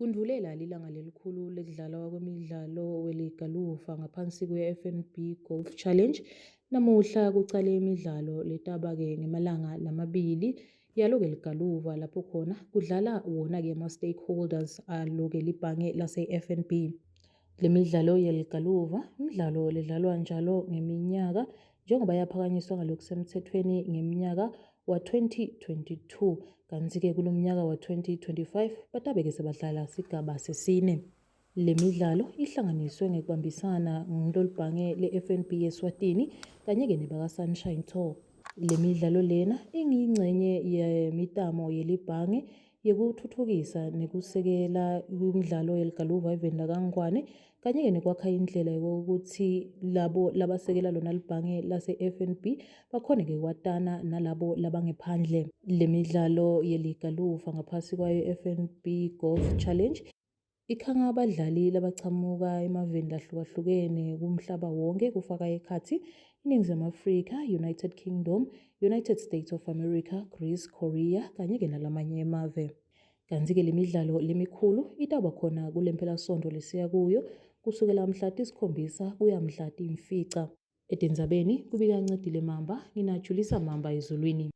Kundvulela lilanga lelikhulu lekudlalwa kwemidlalo weligalufa ngaphansi kwe-FNB Golf Challenge. Namuhla kucale imidlalo letaba-ke ngemalanga lamabili yalo-ke ligaluva lapho khona kudlala wona-ke ama-stakeholders alo-ke libhange lase-FNB. Le midlalo yeligaluva imidlalo ledlalwa njalo ngeminyaka njengoba yaphakanyiswa ngalokusemthethweni ngeminyaka wa-2022 kanti-ke kulo mnyaka wa-2025 batabe-ke sebadlala sigaba sesine. Le midlalo ihlanganiswe ngekubambisana ngilolibhange le-FNB eSwatini kanye-ke nebaka-Sunshine Tour. Le midlalo lena ingiyingcenye yemitamo yelibhange yekuthuthukisa nekusekela imidlalo yeligaluva eveni lakaNgwane kanye-ke nekwakha indlela yokuthi labo labasekela lona libhange lase-FNB bakhone-ke kwatana nalabo labangephandle. Le midlalo yeligalufa ngaphasi kwayo i-FNB Golf Challenge Ikhanga abadlali labachamuka emaveni lahlukahlukene kumhlaba wonke kufaka ekhatsi iNingizimu Afrika, United Kingdom, United States of America, Greece, Korea kanye-ke nalamanye emave. Kantsi-ke le midlalo lemikhulu itawuba khona kule mphelasontfo lesiya kuyo kusukela mhla tisikhombisa kuya mhla tiyimfica. Etindzabeni kubika Ncedile Mamba, nginajulisa Mamba ezulwini.